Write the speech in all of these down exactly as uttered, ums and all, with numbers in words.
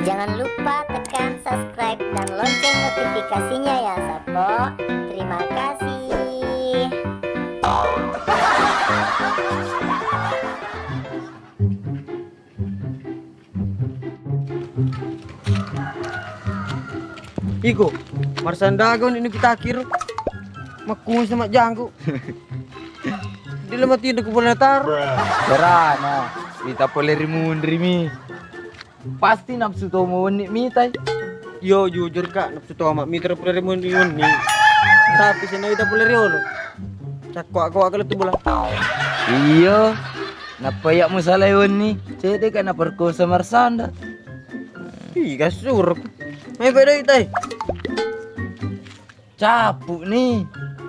Jangan lupa tekan subscribe dan lonceng notifikasinya ya, Sappo. Terima kasih. Iko, marsandaga ni pitakir. Makkusa majjangku. Di lemah tidur ku bola tar. Berana, kita pole rimunri mi. Pasti nafsu to wenni mitai. Yo, jujur, Kak, nafsu to amat mita pole rimunri wenni. Tapi senna ita pole riolo. Cakko aku akal tu bola. Iyo. Nappa iya musalai wenni, cedde ka naperkosa marsanda. Ih, gasuruk. Mai pada itai. Capu ni.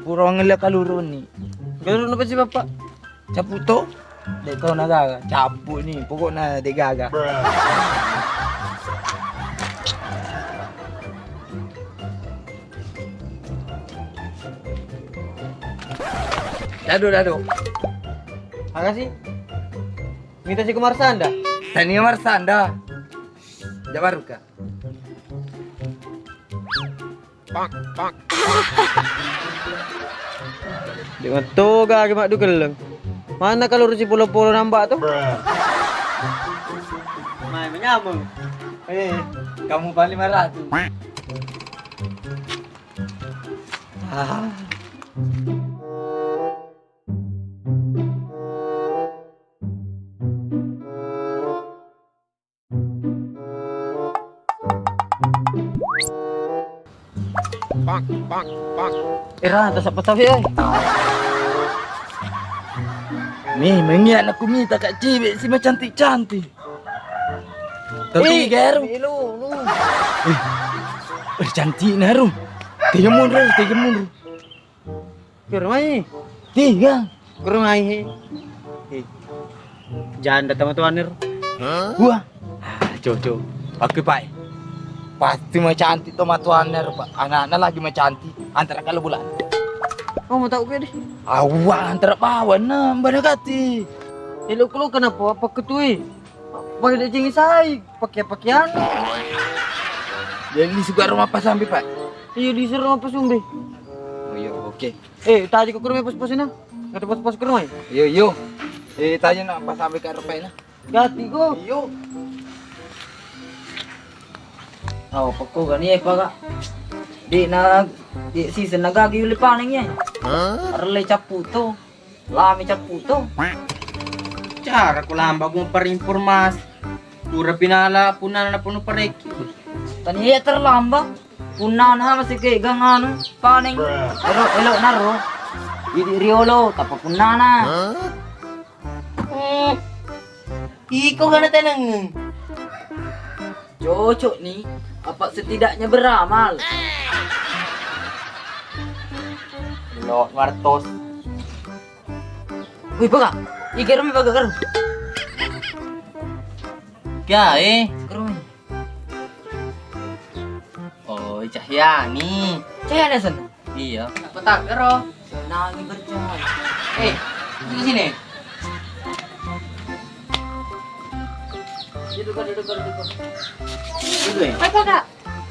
Pura ngella kaluru ni. Kaluru napa si bapak? Capu to? Dek kau na gaga. Capu ni, pokokna dek gaga. Dado, dado. Makasih. Mita si Kumar Sanda. Tania Marsanda. Jabaruka. Di mattoga ki maddu kelleng. Mana kalau rusi polo-polo nambah tuh? Mai menyambung. Eh, kamu paling marah tuh. Ah. Era, tasappa tabe, eh. Nih, mengi anakku mita kak cibe si macantik-cantik. Tapi eh, garu. Eh, eh, cantik naru. Tiga mundur, tiga mundur. Kurmai. Tiga. Kurmai he. Eh. Janda tama tuanir. Wah. Ah, cocok. Oke, Pak. Pasti macantik to matuanna, Pak. Anaknya lagi macantik. Antara kalau bulan. Oh, mau tahu ke deh. Awal antara bawa enam, pada kati. Eh, lu, lu kenapa? Apa ketui? Pakai daging sai, pakai-pakaian. Jadi suka rumah pas sampai, Pak? Iya, disuruh rumah pas sampai. Oh iya, oke. Eh, tadi ke rumah pas-pas ini. Ada pas-pas ke rumah ya? Iyo, iyo. Eh, tanya nak pas sampai ke rumah ini. Gati ko. Iyo. Oh, pekko gani, eh, Pak, Kak. Di na, di season na gagi uli paneng ya. Hah? Arle cappu to. Lami cappu to. Cara ko lamba ko mapparinformasi. Pura pinala punnana na punu pareki. Tania terlambat. Punnana masih ke gang anu paneng. Ero, elo naro. Idi riolo tapa punnana. Hmm. Iko gana teneng. Cocok nih, apa setidaknya beramal. Lo wartos. Wih, Baga. Ih, Gero mi, Baga, Gero. Gae. Gero mi. Oh, Cahyani. Cahyani sana? Iya. Apa tak, Gero? Senangi bercahaya. Eh, di sini. Duduk, duduk, duduk. Duduk ya? Apa, Kak?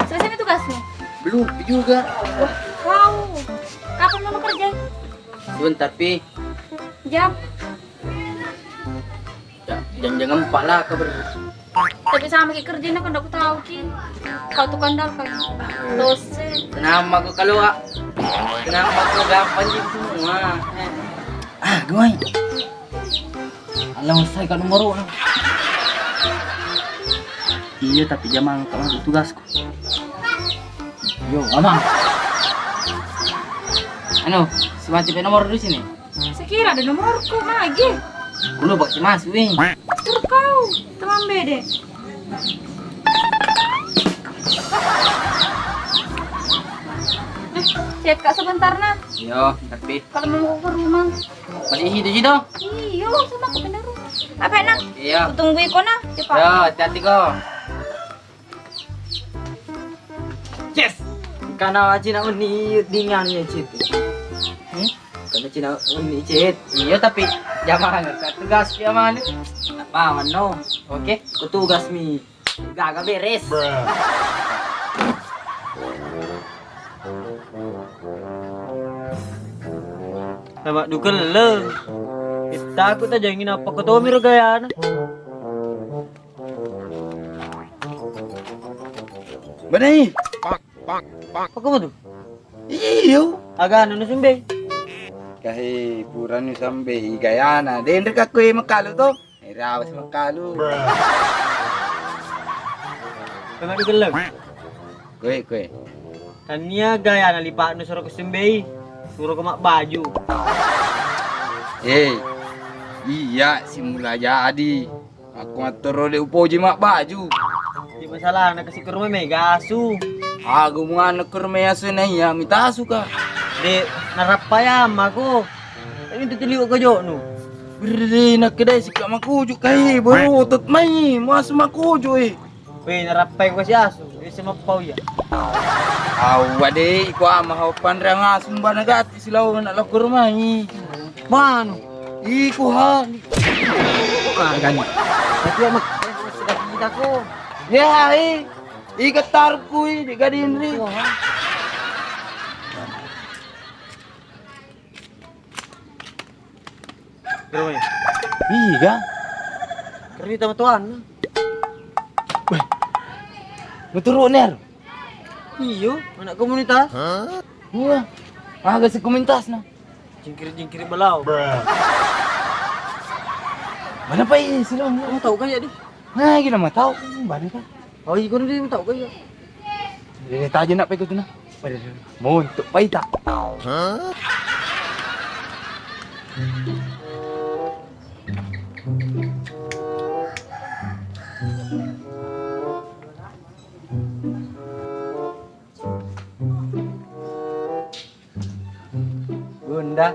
Selesai nih tugasmu? Belum juga. Wah, wow. Kapan mau kerja? Sebentar, Pi. Jam? Ya, jam-jam empat lah, kabar. Tapi sama kayak kerjanya kan aku tahu, Ki. Kau tuh kandal kan. Dosa. Kenapa kau kalau, Wak? Kenapa kau gampang gitu semua? Eh. Ah, gue. Allah, saya kan nomor. Iya, tapi jamang kalau tugasku. Yo, Amang. Anu, semacam nomor di sini. Sekira ada nomorku lagi. Kulo bak si Mas Wing. Tur kau, teman bede. Eh, chat Kak sebentar nah. Yo, tapi kalau mau ke rumah. Pada isi itu situ. Iyo, sama aku pindah rumah. Apa nak? Iya. Tunggu iko nah, cepat. Ya, hati-hati kau. Yes. Kana wajina uni dingan ya cit. Hmm? Kana cina uni cit. Iya tapi jamang tugas ya mana? Apa no? Oke, ku tugas mi. Gaga beres. Nama dukelle. Takut aja ingin apa ketomi ro gayana. Benai. Apa kamu tuh? Iyo. Aga anu nu sumbe. Kahe pura nu sambe i gayana. Denre kakku e makalu to. Irawa si makalu. Kena digelem. Koe, koe. Tania gayana lipaknu suro ku sumbe i. Suro ku mabbaju. Eh, iya simula jadi. Aku mattoro de upoji mabbaju. Di masalah na kasi ke rumah mega asu. Aku muanna ke rumah asu na iya mitasu ka. De narappa ya ammaku. Ini tuh teliu ke joknu. Beri nak kedai sika makuju kai berotot mai muasu makuju eh. Weh narappai ko si asu. Weh semappau ya. Awwa de iko ama hau panrang asu mbana gati silau nak lokor mai. Manu. Iko ha. Kagani. Tapi mak kita ko. Ya hai. Ika tarku i di gadinri. Iga. Kerita matuan. Weh. Beturu ner. Iyo, anak komunitas. Wah, aga si komunitas na. Jingkiri-jingkiri belau. Mana pa i silo? Kamu tahu kan ya di? Nah, gila mah tahu. Mana kan? Oh, iya kan dia tahu kan ya. Ini taja nak pekut na. Montok paita. Bunda.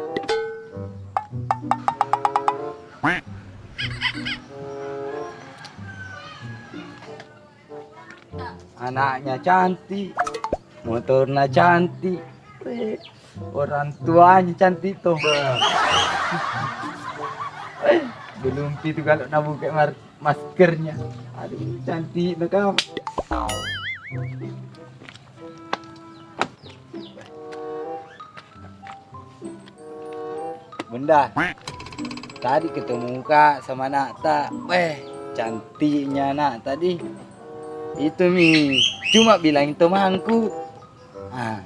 Anaknya cantik, motorna cantik, eh, orang tuanya cantik tuh. Eh, belum itu kalau nabuka mar- maskernya. Aduh, cantik nak kamu. Bunda, tadi ketemu kak sama anak tak. Weh, cantiknya anak tadi. Itu mi, cuma bilang temanku. Ah,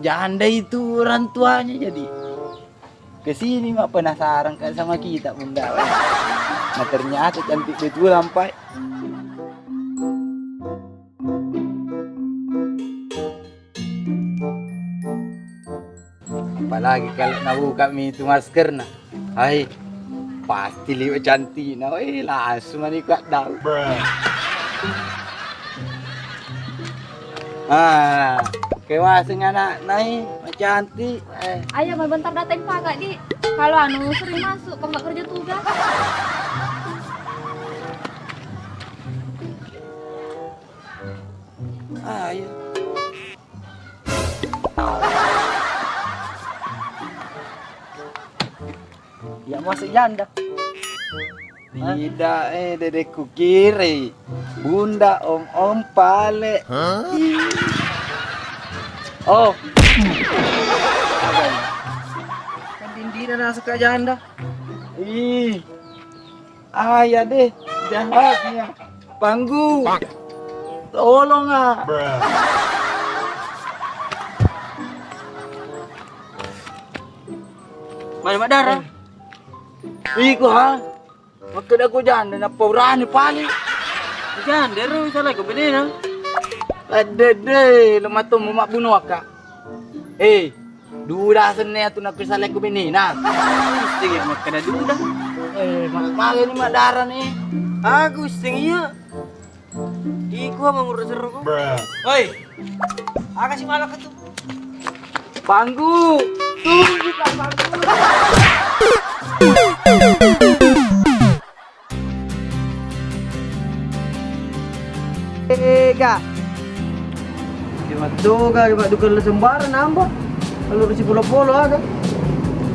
janda itu orang tuanya jadi. Kesini mak penasaran kak sama kita Bunda. Nah, ternyata cantik betul sampai. Apalagi kalau nabuka mi itu maskerna. Hai, pasti liwat cantikna. Eh, langsung mani kuat dau. Ah, kewaseng anak nai, macantik. Eh. Ayo, mau bentar datang pakai di. Kalau anu sering masuk, kok nggak kerja tugas? Ayo. Ya masuk janda. Tidak, eh, dedekku kiri. Bunda, om-om, pale. Oh. Kan dindina nasuka janda. Ih. Ayah deh, jahatnya. Panggu. Tolong ah. Mana Mak Dara? Iko ha? Makkeda ko janda nappa urane pale. Janda ro salah ko benena. Adede, lo matomu mabbuno akka. Eh, duda senne atu nakko salai ko benena. Sing ya makkeda duda. Eh, ma-, male ni madara ni. Aku sing iya. Iko mangurus seru ko. Oi. Aga si malak tu. Panggu. Tunggu ka panggu. Ega. Di mattoga, di madduka le sembarang nambah. Kalau si polo-polo ada.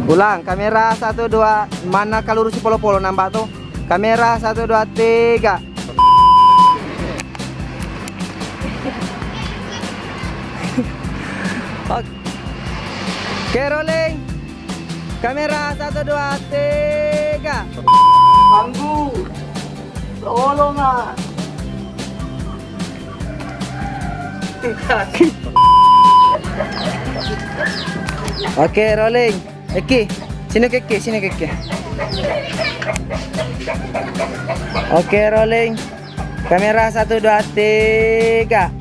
Ulang, kamera satu, dua, mana kalau si polo-polo nambah tuh? Kamera satu, dua, tiga. Oke, rolling. Kamera, satu, dua, tiga. Manggu. Tolong, ah. Oke, rolling. Eki, sini Keke, sini Keke. Oke, rolling. Kamera, satu, dua, tiga.